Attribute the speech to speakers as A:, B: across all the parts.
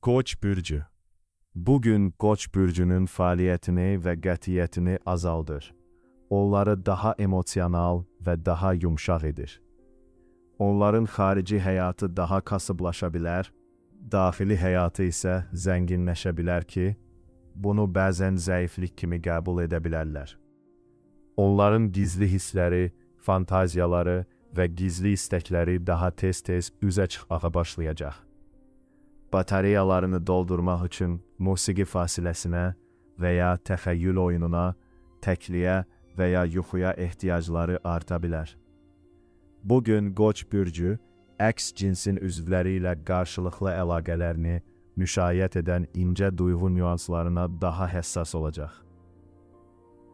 A: Koç bürcü. Bugün Koç bürcünün faaliyetini ve qətiyyətini azaldır. Onları daha emosional və daha yumşaq edir. Onların xarici həyatı daha kasıblaşa bilər, daxili həyatı isə zənginləşə bilər ki, bunu bəzən zəiflik kimi qəbul edə bilərlər. Onların gizli hissləri, fantaziyaları və gizli istəkləri daha tez-tez üzə çıxmağa başlayacaq. Batareyalarını doldurmaq üçün musiqi fasiləsinə və ya təxəyyül oyununa, təkliyə və ya yuxuya ehtiyacları arta bilər. Bugün Qoç bürcü əks cinsin üzvləri ilə qarşılıqlı əlaqələrini müşayiət edən incə duyğu nüanslarına daha həssas olacaq.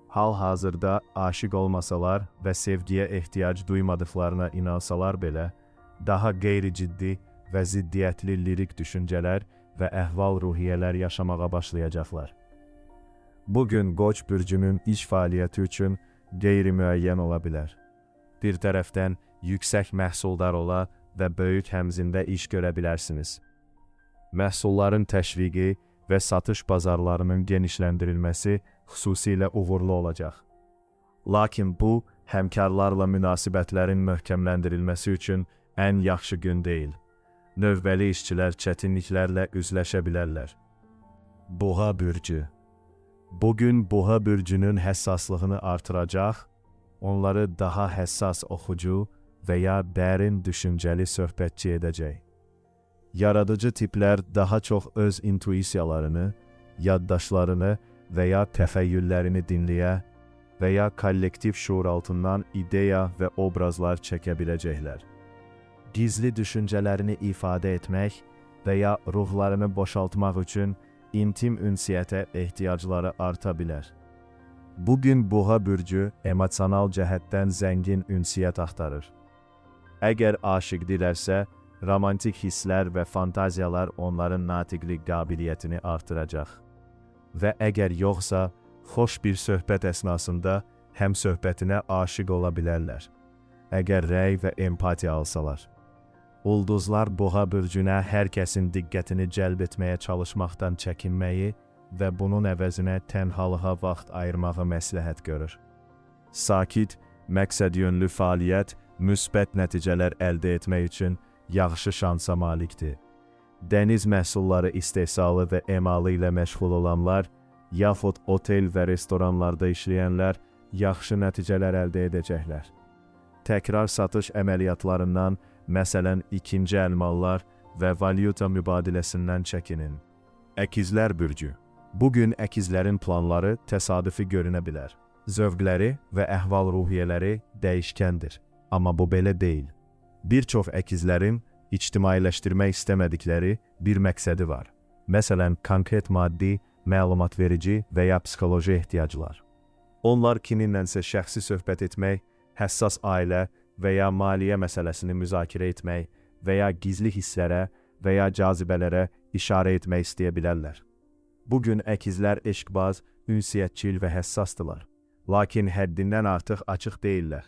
A: Hal-hazırda aşiq olmasalar və sevgiyə ehtiyac duymadıqlarına inansalar belə, daha qeyri-ciddi və ziddiyyətli lirik düşüncələr və əhval-ruhiyyələr yaşamağa başlayacaqlar. Bugün Qoç bürcünün iş fəaliyyəti üçün qeyri-müəyyən ola bilər. Bir tərəfdən yüksək məhsuldar ola və böyük həmzində iş görə bilərsiniz. Məhsulların təşviqi və satış bazarlarının genişləndirilməsi xüsusilə uğurlu olacaq. Lakin bu, həmkarlarla münasibətlərin möhkəmləndirilməsi üçün ən yaxşı gün deyil. Növbəli işçilər çətinliklərlə üzləşə bilərlər. Boğa bürcü. Bugün Boğa bürcünün həssaslığını artıracaq, onları daha həssas oxucu və ya dərin düşüncəli söhbətçi edəcək. Yaradıcı tiplər daha çox öz intuisiyalarını, yaddaşlarını və ya təxəyyüllərini dinləyə və ya kollektiv şuuraltından ideya və obrazlar çəkə biləcəklər. Gizli düşüncələrini ifadə etmək və ya ruhlarını boşaltmaq üçün intim ünsiyyətə ehtiyacları arta bilər. Bugün Boğa bürcü emosional cəhətdən zəngin ünsiyyət axtarır. Əgər aşiqdirlərsə, romantik hisslər və fantaziyalar onların natiqlik qabiliyyətini artıracaq. Və əgər yoxsa, xoş bir söhbət əsnasında həm söhbətinə aşiq ola bilərlər. Əgər rəy və empatiya alsalar. Ulduzlar Boğa bürcünə hər kəsin diqqətini cəlb etməyə çalışmaqdan çəkinməyi və bunun əvəzinə tənhalığa vaxt ayırmağı məsləhət görür. Sakit, məqsədyönlü fəaliyyət müsbət nəticələr əldə etmək üçün yaxşı şansa malikdir. Dəniz məhsulları istehsalı və emalı ilə məşğul olanlar, yaxud otel və restoranlarda işləyənlər yaxşı nəticələr əldə edəcəklər. Təkrar satış əməliyyatlarından, məsələn, ikinci əl mallar və valyuta mübadiləsindən çəkinin. Əkizlər bürcü. Bugün əkizlərin planları təsadüfi görünə bilər. Zövqləri və əhval-ruhiyyələri dəyişkəndir. Amma bu belə deyil. Bir çox əkizlərin ictimailəşdirmək istəmədikləri bir məqsədi var. Məsələn, konkret maddi, məlumat verici və ya psixoloji ehtiyaclar. Onlar kiminlənsə şəxsi söhbət etmək, həssas ailə və ya maliyyə məsələsini müzakirə etmək və ya gizli hisslərə və ya cazibələrə işarə etmək istəyə bilərlər. Bugün əkizlər eşqbaz, ünsiyyətçil və həssasdılar. Lakin həddindən artıq açıq deyillər.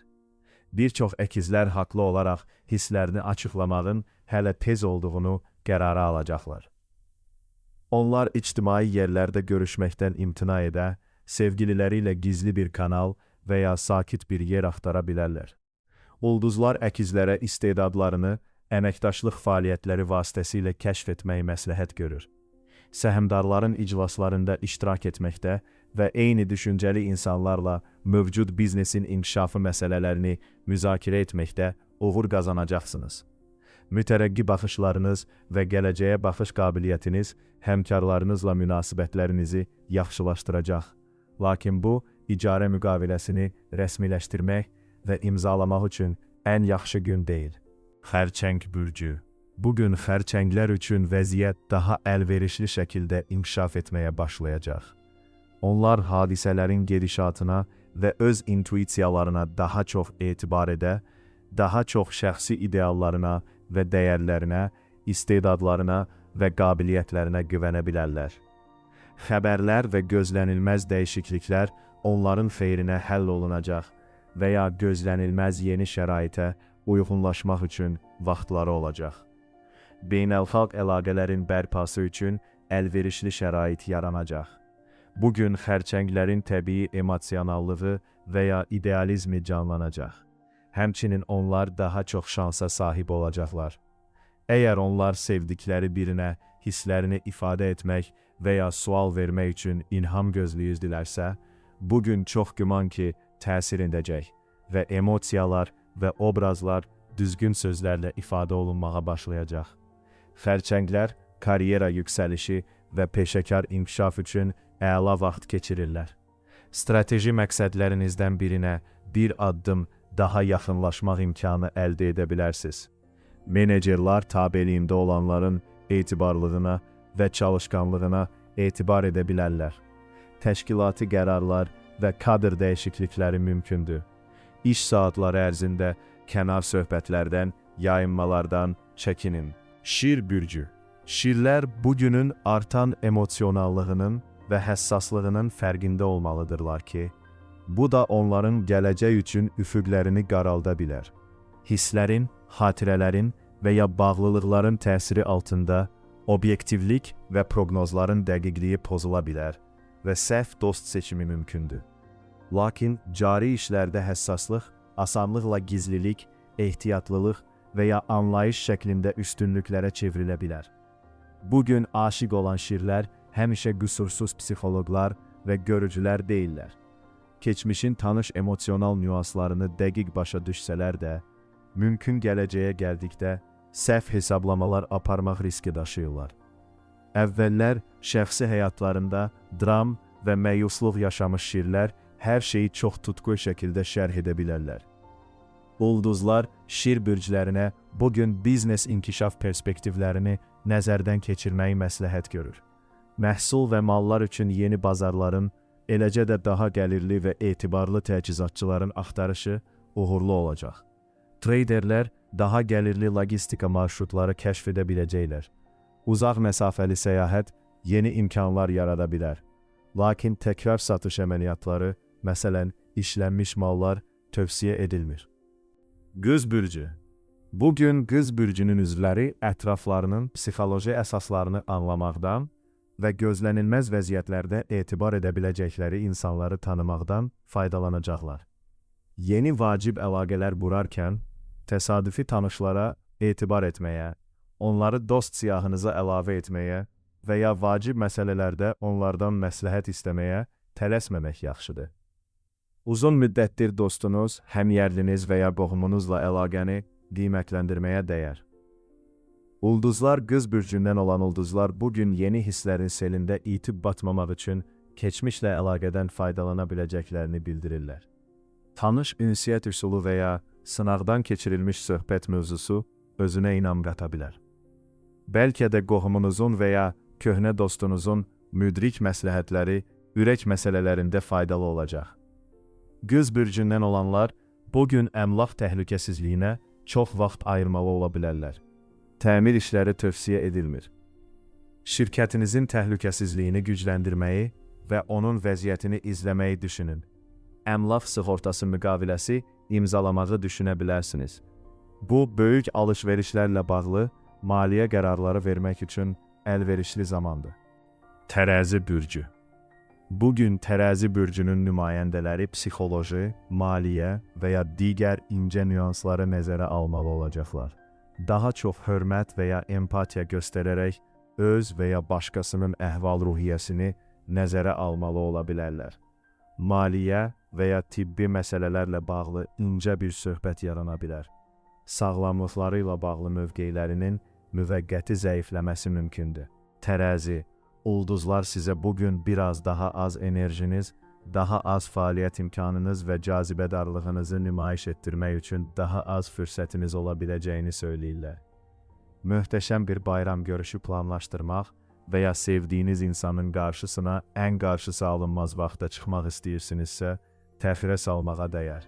A: Bir çox əkizlər haqlı olaraq hisslərini açıqlamağın hələ tez olduğunu qərara alacaqlar. Onlar ictimai yerlərdə görüşməkdən imtina edə, sevgililəri ilə gizli bir kanal və ya sakit bir yer axtara bilərlər. Ulduzlar əkizlərə istedadlarını əməkdaşlıq fəaliyyətləri vasitəsilə kəşf etməyi məsləhət görür. Səhmdarların iclaslarında iştirak etməkdə və eyni düşüncəli insanlarla mövcud biznesin inkişafı məsələlərini müzakirə etməkdə uğur qazanacaqsınız. Mütərəqqi baxışlarınız və gələcəyə baxış qabiliyyətiniz həmkarlarınızla münasibətlərinizi yaxşılaşdıracaq. Lakin bu, icarə müqaviləsini rəsmiləşdirmək və imzalamaq üçün ən yaxşı gün deyil. Xərçəng bürcü. Bugün xərçənglər üçün vəziyyət daha əlverişli şəkildə inkişaf etməyə başlayacaq. Onlar hadisələrin gedişatına və öz intuisiyalarına daha çox etibar edə, daha çox şəxsi ideallarına və dəyərlərinə, istedadlarına və qabiliyyətlərinə güvənə bilərlər. Xəbərlər və gözlənilməz dəyişikliklər onların xeyrinə həll olunacaq və ya gözlənilməz yeni şəraitə uyğunlaşmaq üçün vaxtları olacaq. Beynəlxalq əlaqələrin bərpası üçün əlverişli şərait yaranacaq. Bugün xərçənglərin təbii emosionallığı və ya idealizmi canlanacaq. Həmçinin onlar daha çox şansa sahib olacaqlar. Əgər onlar sevdikləri birinə hisslərini ifadə etmək və ya sual vermək üçün ilham gözləyirdilərsə, bugün çox güman ki, təsir edəcək və emosiyalar və obrazlar düzgün sözlərlə ifadə olunmağa başlayacaq. Xərçənglər karyera yüksəlişi və peşəkar inkişaf üçün əla vaxt keçirirlər. Strateji məqsədlərinizdən birinə bir addım daha yaxınlaşmaq imkanı əldə edə bilərsiniz. Menecerlər tabeliyində olanların etibarlılığına və çalışqanlığına etibar edə bilərlər. Təşkilati qərarlar və kadr dəyişiklikləri mümkündür. İş saatları ərzində kənar söhbətlərdən, yayınmalardan çəkinin. Şir bürcü. Şirlər bugünün artan emosionallığının və həssaslığının fərqində olmalıdırlar ki, bu da onların gələcək üçün üfüqlərini qaralda bilər. Hisslərin, xatirələrin və ya bağlılıqların təsiri altında obyektivlik və proqnozların dəqiqliyi pozula bilər və səhv dost seçimi mümkündür. Lakin cari işlərdə həssaslıq, asanlıqla gizlilik, ehtiyatlılıq və ya anlayış şəklində üstünlüklərə çevrilə bilər. Bugün aşiq olan şirlər həmişə qüsursuz psixoloqlar və görücülər deyillər. Keçmişin tanış emosional nüanslarını dəqiq başa düşsələr də, mümkün gələcəyə gəldikdə səhv hesablamalar aparmaq riski daşıyırlar. Əvvəllər şəxsi həyatlarında dram və məyusluq yaşamış şirlər hər şeyi çox tutqu şəkildə şərh edə bilərlər. Ulduzlar şir bürclərinə bugün biznes inkişaf perspektivlərini nəzərdən keçirməyi məsləhət görür. Məhsul və mallar üçün yeni bazarların, eləcə də daha gəlirli və etibarlı təchizatçıların axtarışı uğurlu olacaq. Traderlər daha gəlirli logistika marşrutları kəşf edə biləcəklər. Uzaq məsafəli səyahət yeni imkanlar yarada bilər. Lakin təkrar satış əməliyyatları, məsələn, işlənmiş mallar tövsiyə edilmir. Qız bürcü. Bugün qız bürcünün üzvləri ətraflarının psixoloji əsaslarını anlamaqdan və gözlənilməz vəziyyətlərdə etibar edə biləcəkləri insanları tanımaqdan faydalanacaqlar. Yeni vacib əlaqələr qurarkən təsadüfi tanışlara etibar etməyə, onları dost siyahınıza əlavə etməyə və ya vacib məsələlərdə onlardan məsləhət istəməyə tələsməmək yaxşıdır. Uzun müddətdir dostunuz, həmyərliniz və ya qohumunuzla əlaqəni qiymətləndirməyə dəyər. Ulduzlar qız bürcündən olan ulduzlar bugün yeni hisslərin selində itib batmamaq üçün keçmişlə əlaqədən faydalana biləcəklərini bildirirlər. Tanış ünsiyyət üsulu və ya sınaqdan keçirilmiş söhbət mövzusu özünə inam qata bilər. Bəlkə də qohumunuzun və ya köhnə dostunuzun müdrik məsləhətləri ürək məsələlərində faydalı olacaq. Qız bürcündən olanlar bugün əmlak təhlükəsizliyinə çox vaxt ayırmalı ola bilərlər. Təmir işləri tövsiyə edilmir. Şirkətinizin təhlükəsizliyini gücləndirməyi və onun vəziyyətini izləməyi düşünün. Əmlak sığortası müqaviləsi imzalamağı düşünə bilərsiniz. Bu, böyük alış-verişlərlə bağlı maliyyə qərarları vermək üçün əlverişli zamandır. Tərəzi bürcü. Bugün tərəzi bürcünün nümayəndələri psixoloji, maliyyə və ya digər incə nüansları nəzərə almalı olacaqlar. Daha çox hörmət və ya empatiya göstərərək öz və ya başqasının əhval-ruhiyyəsini nəzərə almalı ola bilərlər. Maliyyə və ya tibbi məsələlərlə bağlı incə bir söhbət yarana bilər. Sağlamlıqları ilə bağlı mövqelərinin müvəqqəti zəifləməsi mümkündür. Tərəzi, ulduzlar sizə bugün biraz daha az enerjiniz, daha az fəaliyyət imkanınız və cazibədarlığınızı nümayiş etdirmək üçün daha az fürsətiniz ola biləcəyini söyləyirlər. Möhtəşəm bir bayram görüşü planlaşdırmaq və ya sevdiyiniz insanın qarşısına ən qarşısı alınmaz vaxta çıxmaq istəyirsinizsə, təxirə salmağa dəyər.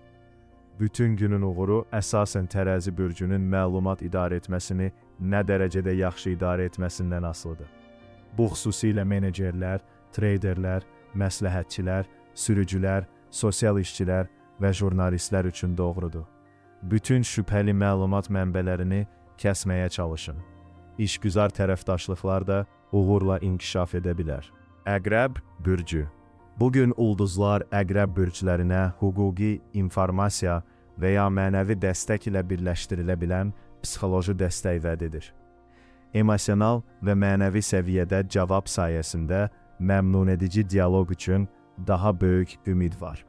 A: Bütün günün uğuru əsasən tərəzi bürcünün məlumat idarə etməsini nə dərəcədə yaxşı idarə etməsindən asılıdır. Bu xüsusilə menecerlər, traderlər, məsləhətçilər, sürücülər, sosial işçilər və jurnalistlər üçün doğrudur. Bütün şübhəli məlumat mənbələrini kəsməyə çalışın. İşgüzar tərəfdaşlıqlar da uğurla inkişaf edə bilər. Əqrəb bürcü. Bugün ulduzlar əqrəb bürclərinə hüquqi informasiya və ya mənəvi dəstək ilə birləşdirilə bilən psixoloji dəstək vəd edir. Emosional və mənəvi səviyyədə cavab sayəsində məmnunedici dialoq üçün daha böyük ümid var.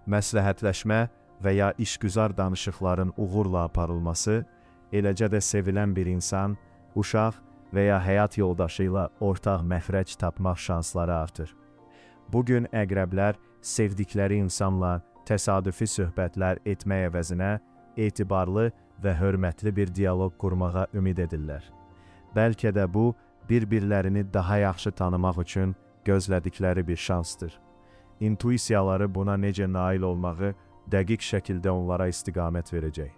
A: Məsləhətləşmə və ya işgüzar danışıqların uğurla aparılması, eləcə də sevilən bir insan, uşaq və ya həyat yoldaşı ilə ortaq məxrəc tapmaq şansları artır. Bugün əqrəblər sevdikləri insanla təsadüfi söhbətlər etmək əvəzinə etibarlı və hörmətli bir dialoq qurmağa ümid edirlər. Bəlkə də bu, bir-birlərini daha yaxşı tanımaq üçün gözlədikləri bir şansdır. İntuisiyaları buna necə nail olmağı dəqiq şəkildə onlara istiqamət verəcək.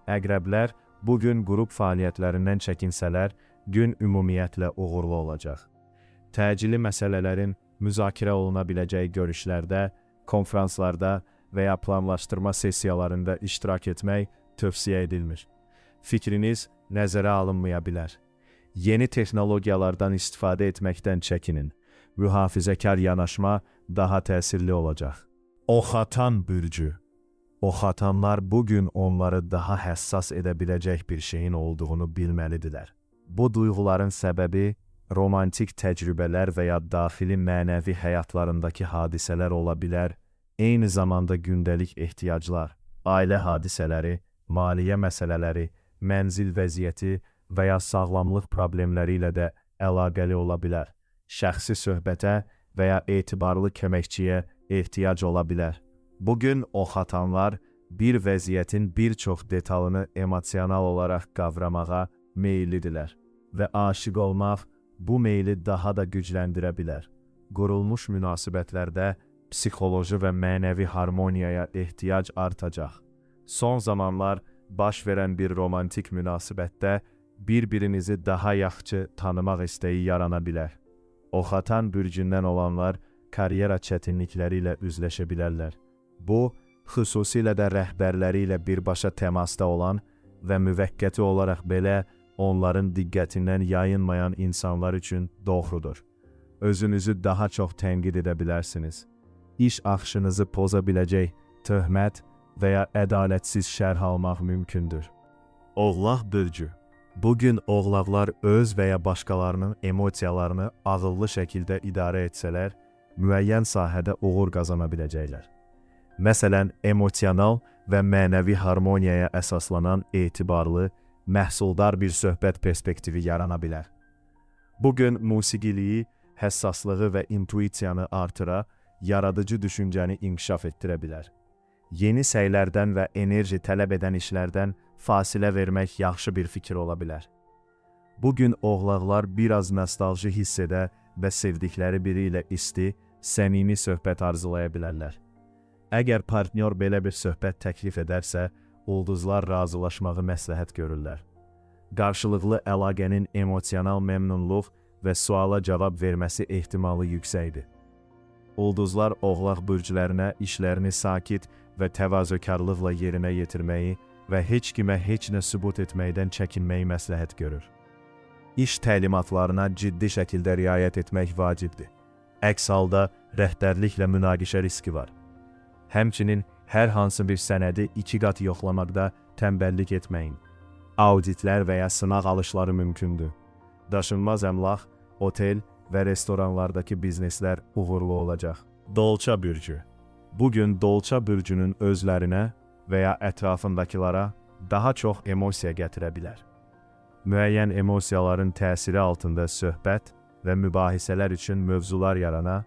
A: Əqrəblər bugün qrup fəaliyyətlərindən çəkinsələr, gün ümumiyyətlə uğurlu olacaq. Təcili məsələlərin müzakirə oluna biləcəyi görüşlərdə, konfranslarda və ya planlaşdırma sessiyalarında iştirak etmək tövsiyə edilmir. Fikriniz nəzərə alınmaya bilər. Yeni texnologiyalardan istifadə etməkdən çəkinin. Mühafizəkar yanaşma daha təsirli olacaq. Oxatan bürcü. Oxatanlar bugün onları daha həssas edə biləcək bir şeyin olduğunu bilməlidirlər. Bu duyğuların səbəbi romantik təcrübələr və ya daxili mənəvi həyatlarındakı hadisələr ola bilər, eyni zamanda gündəlik ehtiyaclar, ailə hadisələri, maliyyə məsələləri, mənzil vəziyyəti və ya sağlamlıq problemləri ilə də əlaqəli ola bilər. Şəxsi söhbətə və ya etibarlı köməkçiyə ehtiyac ola bilər. Bugün oxatanlar bir vəziyyətin bir çox detalını emosional olaraq qavramağa meyillidirlər və aşiq olmaq bu meyli daha da gücləndirə bilər. Qurulmuş münasibətlərdə psixoloji və mənəvi harmoniyaya ehtiyac artacaq. Son zamanlar baş verən bir romantik münasibətdə bir-birinizi daha yaxşı tanımaq istəyi yarana bilər. Oxatan bürcündən olanlar karyera çətinlikləri ilə üzləşə bilərlər. Bu, xüsusilə də rəhbərləri ilə birbaşa təmasda olan və müvəqqəti olaraq belə onların diqqətindən yayınmayan insanlar üçün doğrudur. Özünüzü daha çox tənqid edə bilərsiniz. İş axışınızı poza biləcək töhmət və ya ədalətsiz şərh almaq mümkündür. Oğlaq bürcü. Bugün oğlaqlar öz və ya başqalarının emosiyalarını ağıllı şəkildə idarə etsələr, müəyyən sahədə uğur qazana biləcəklər. Məsələn, emosional və mənəvi harmoniyaya əsaslanan etibarlı, məhsuldar bir söhbət perspektivi yarana bilər. Bugün musiqiliyi, həssaslığı və intuisiyanı artıra, yaradıcı düşüncəni inkişaf etdirə bilər. Yeni səylərdən və enerji tələb edən işlərdən fasilə vermək yaxşı bir fikir ola bilər. Bugün oğlaqlar biraz nostalji hiss edə və sevdikləri biri ilə isti, səmimi söhbət arzulaya bilərlər. Əgər partnyor belə bir söhbət təklif edərsə, ulduzlar razılaşmağı məsləhət görürlər. Qarşılıqlı əlaqənin emosional məmnunluq və suala cavab verməsi ehtimalı yüksəkdir. Ulduzlar oğlaq bürclərinə işlərini sakit və təvazökarlıqla yerinə yetirməyi və heç kimə heç nə sübut etməkdən çəkinməyi məsləhət görür. İş təlimatlarına ciddi şəkildə riayət etmək vacibdir. Əks halda rəhbərliklə münaqişə riski var. Həmçinin hər hansı bir sənədi 2 qat yoxlamaqda tənbəllik etməyin. Auditlər və ya sınaq alışları mümkündür. Daşınmaz əmlak, otel və restoranlardakı bizneslər uğurlu olacaq. Dolça bürcü. Bugün Dolça bürcünün özlərinə və ya ətrafındakılara daha çox emosiya gətirə bilər. Müəyyən emosiyaların təsiri altında söhbət və mübahisələr üçün mövzular yarana,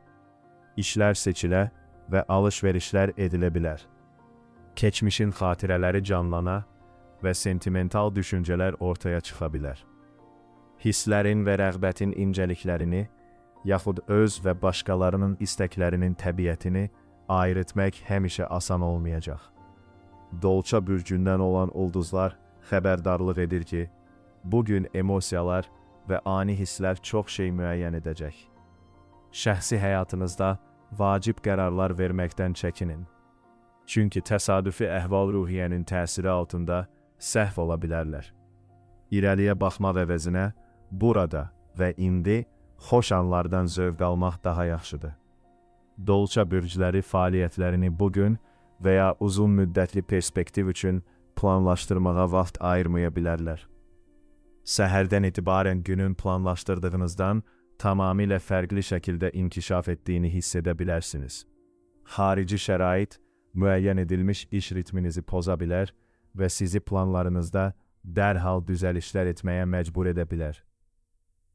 A: işlər seçilə və alış-verişlər edilə bilər. Keçmişin xatirələri canlana və sentimental düşüncələr ortaya çıxa bilər. Hisslərin və rəğbətin incəliklərini, yaxud öz və başqalarının istəklərinin təbiətini ayırt etmək həmişə asan olmayacaq. Dolça bürcündən olan ulduzlar xəbərdarlıq edir ki, bugün emosiyalar və ani hisslər çox şey müəyyən edəcək. Şəxsi həyatınızda vacib qərarlar verməkdən çəkinin. Çünki təsadüfi əhval-ruhiyyənin təsiri altında səhv ola bilərlər. İrəliyə baxmaq əvəzinə burada və indi xoş anlardan zövq almaq daha yaxşıdır. Dolça bürcləri fəaliyyətlərini bugün və ya uzun müddətli perspektiv üçün planlaşdırmağa vaxt ayırmaya bilərlər. Səhərdən etibarən günün planlaşdırdığınızdan tamamilə fərqli şəkildə inkişaf etdiyini hiss edə bilərsiniz. Xarici şərait müəyyən edilmiş iş ritminizi poza bilər və sizi planlarınızda dərhal düzəlişlər etməyə məcbur edə bilər.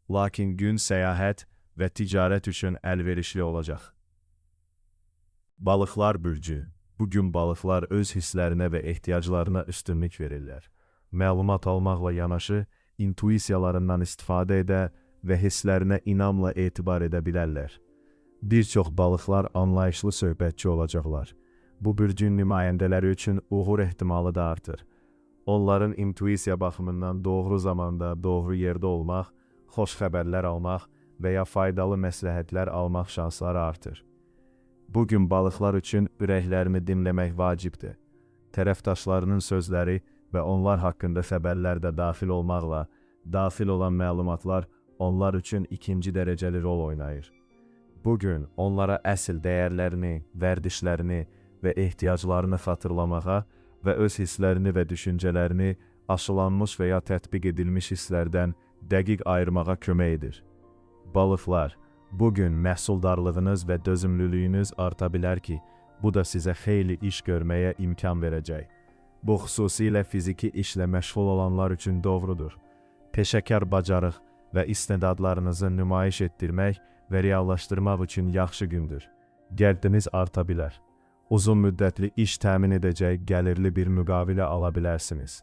A: Lakin gün səyahət və ticarət üçün əlverişli olacaq. Balıqlar bürcü. Bugün balıqlar öz hisslərinə və ehtiyaclarına üstünlük verirlər. Məlumat almaqla yanaşı, intuisiyalarından istifadə edə və hisslərinə inamla etibar edə bilərlər. Bir çox balıqlar anlayışlı söhbətçi olacaqlar. Bu bürcün nümayəndələri üçün uğur ehtimalı da artır. Onların intuisiya baxımından doğru zamanda, doğru yerdə olmaq, xoş xəbərlər almaq və ya faydalı məsləhətlər almaq şansları artır. Bugün balıqlar üçün ürəklərini dinləmək vacibdir. Tərəfdaşlarının sözləri və onlar haqqında xəbərlər də daxil olmaqla, daxil olan məlumatlar onlar üçün ikinci dərəcəli rol oynayır. Bugün onlara əsl dəyərlərini, vərdişlərini və ehtiyaclarını xatırlamağa və öz hisslərini və düşüncələrini aşılanmış və ya tətbiq edilmiş hisslərdən dəqiq ayırmağa kömək edir. Balıqlar, bugün məhsuldarlığınız və dözümlülüyünüz arta bilər ki, bu da sizə xeyli iş görməyə imkan verəcək. Bu xüsusilə fiziki işlə məşğul olanlar üçün doğrudur. Peşəkar bacarıq və istedadlarınızı nümayiş etdirmək və reallaşdırmaq üçün yaxşı gündür. Gəldiniz arta bilər. Uzun müddətli iş təmin edəcək gəlirli bir müqavilə ala bilərsiniz.